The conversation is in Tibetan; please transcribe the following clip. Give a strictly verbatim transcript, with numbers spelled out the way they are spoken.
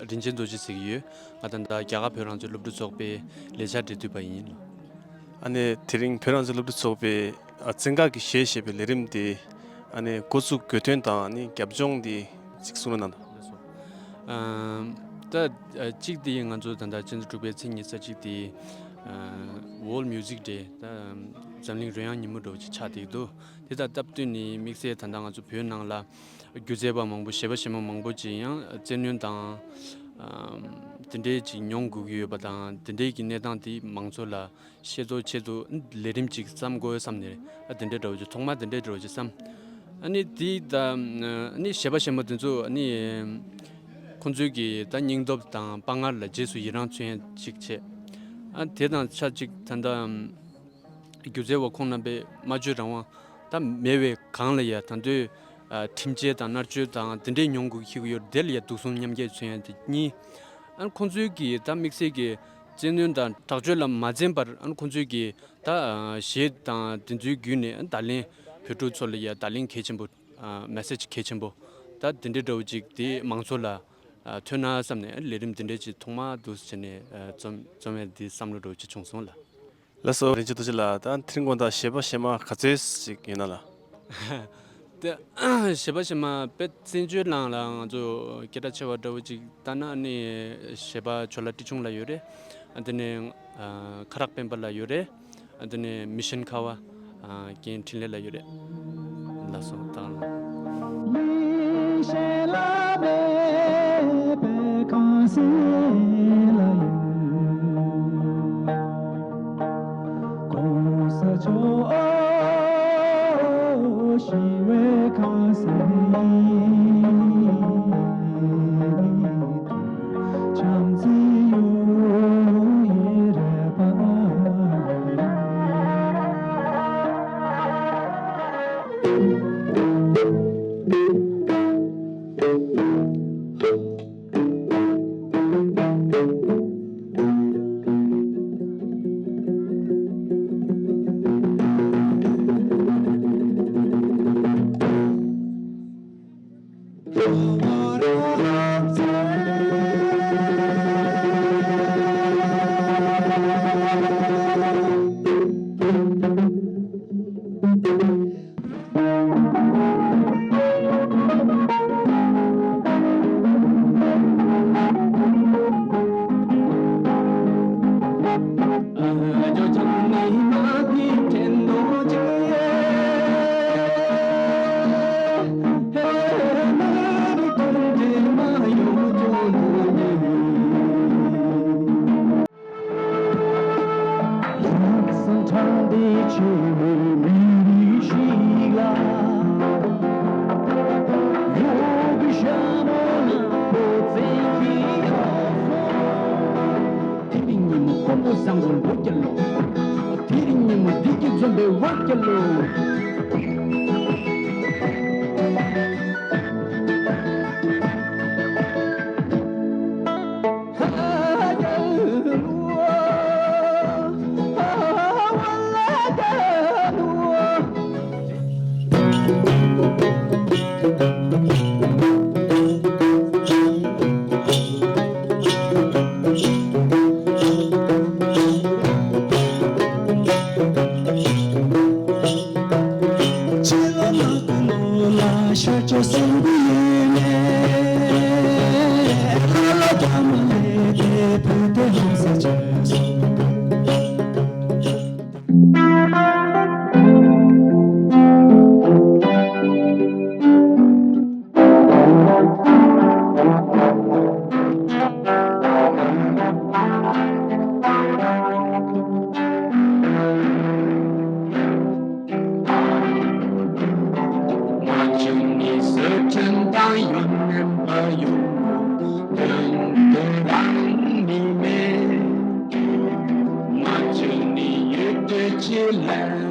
རིན་ཆེན་རྡོ་རྗེ་ཟེར་གྱི་ཡོད། ང་ད་ལྟ་རྒྱ་གར་བོད་རང་བཙན་སློབ་ཕྲུག་ཚོགས་པའི་ལས་འཆར་འབྲེལ་མཐུད་པ་ཡིན། ཨ་ནི་དེ་རིང་བོད་རང་བཙན་སློབ་ཕྲུག་ཚོགས་པའི་ཨ་བཙན་བཀག་གི་གཞས་ཞེས་པའི་ལས་རིམ་དེ་ཨ་ནི་འགོ་བཙུགས་དགོས་དོན་དང་ཨ་ནི་རྒྱབ་ལྗོངས་དེ་གཅིག་གསུང་རོགས་གནང་དང་། ཨ་ད་ཨ་གཅིག་དེ་ང་ཚོ་ད་ལྟ་སྤྱི་ཚོགས་དྲུག་པའི་ཚེས་ཉི་ཤུ་རྩ་གཅིག་དེ་ཨ་World Music Day། ད་འཛམ་གླིང་རོལ་དབྱངས་ཉིན་མོ་འདྲ་བོ་ཅིག་ཆགས་བསྡད་འདུག་དེ་དང་སྟབས་བསྟུན་ནས་དམིགས་བསལ་ད་ལྟ་ང་ཚོ་བོད་ནང་ལ་སྒྱུ་རྩལ་པ་མང་པོ་གཞས་པ་གཞས་མ་མང་པོ་ཅིག་ཡང་བཙན་གནོན་དང་ཨ་དེ་འདྲའི་ཅིག་མྱོང་དགོས་ཀྱི་ཡོད་པ་དང་། དེ་འདྲའི་གི་གནས་སྟངས་དེ་མང་ཚོགས་ལ་ཤེས་ཚོར་ཆེད་དུ་ལས་རིམ་ཅིག་བརྩམ་དགོས་བསམ་ནས་ཨ་དེ་འདྲའི་འདྲ་བོ་ཅིག་ཐོག་མར་དེ་འདྲའི་འདྲ་བོ་ཅིག་བསམ། ཨ་ནི་དེ་ད་ཨ་ནི་གཞས་པ་གཞས་མ་དེ་ཚོ་ཨ་ནི་ཁོང་ཚོའི་གི་ད་སྙིང་སྟོབས་དང་དཔའ་ངར་ལ་རྗེས་སུ་ཡི་རང་མཚོན་ཡ་ཅིག་བྱས། ཨ་དེ་དང་ཆབས་ཅིག་ད་ལྟ་སྒྱུ་རྩལ་བ་ཁོང་རྣམ་པའི་སྨྲ་བརྗོད་རང་དབང་ད་མེད་པའི་སྒང་ལ་ཡ་ད་དུང་ཨ་ཁྲིམས་ཆད་དང་མནར་གཅོད་དང་དེ་འདྲའི་མྱོང་དགོས་ཀྱི་ཡོད་རེད། དེ་ལ་ཡ་སྡུག་སྲུང་མཉམ་སྐྱེད་མཚོན་ཡ་དེ་གཉིས། ཨ་ཁོང་ཚོའི་གི་ད་དམིགས་བསལ་གྱི་བཙན་གནོན་དང་དྲག་སྤྱོད་ལ་མ་འཛེམས་པར་ཨ་ཁོང་ཚོའི་གི་ད་གཞས་དང་དེ་ཚོའི་བརྒྱུད་ནས་ཨ་བརྡ་ལན་བོད་ཕྲུག་ཚོ་ལ་ཡ་བརྡ་ལན་གལ་ཆེན་པོ། ཨ་མེ་སེ་ཇི་གལ་ཆེན་པོ་ད་དེ་འདྲའི་འདྲ་བོ་ཅིག་དེ་མང་ཚོགས་ལ་ཨ་ཐོན་ན་བསམ་ནས་ཨ་ལས་རིམ་དེ་འདྲའི་ཅིག་ཐོག་མར་འདུག་སེ་བྱས་ནས་ཨ་རྩོམ་རྩོམ་ཡ་དེ་བསམ་བློ་འདྲ་བོ་ཅིག་བྱུང་སོང་ལ། ལགས་སོ། རིན་ཆེན་རྡོ་རྗེ་ལགས། ད་དེ་རིང་དགོང་དག་གཞས་པ་གཞས་མ་ག་ཚོད་ཅིག་ཡོད་ན་ལགས། དེ་གཞས་པ་གཞས་མ་དཔེ་བཙན་བྱོལ་ནང་ལ་ང་ཚོ་སྐད་གྲགས་ཆེ་བ་འདྲ་བོ་ཅིག་ལྟ་ན་ནི་གཞས་པ་ཇོ་ལགས་བཀྲིས་ཆུང་ལགས་ཡོད་རེད། ཨ་དེ་ནས་ཨ་ཁ་རག་སྤེན་པ་ལགས་ཡོད་རེད། ཨ་དེ་ནས་མི་ཤན་ཁ་བ་ཨ་རྒན་འཕྲིན་ལས་ལགས་ཡོད་རེད། ལགས་སོ། ད་ལགས། ལགས་སོ། ད་ང་ཚོ་ད་ལྟ་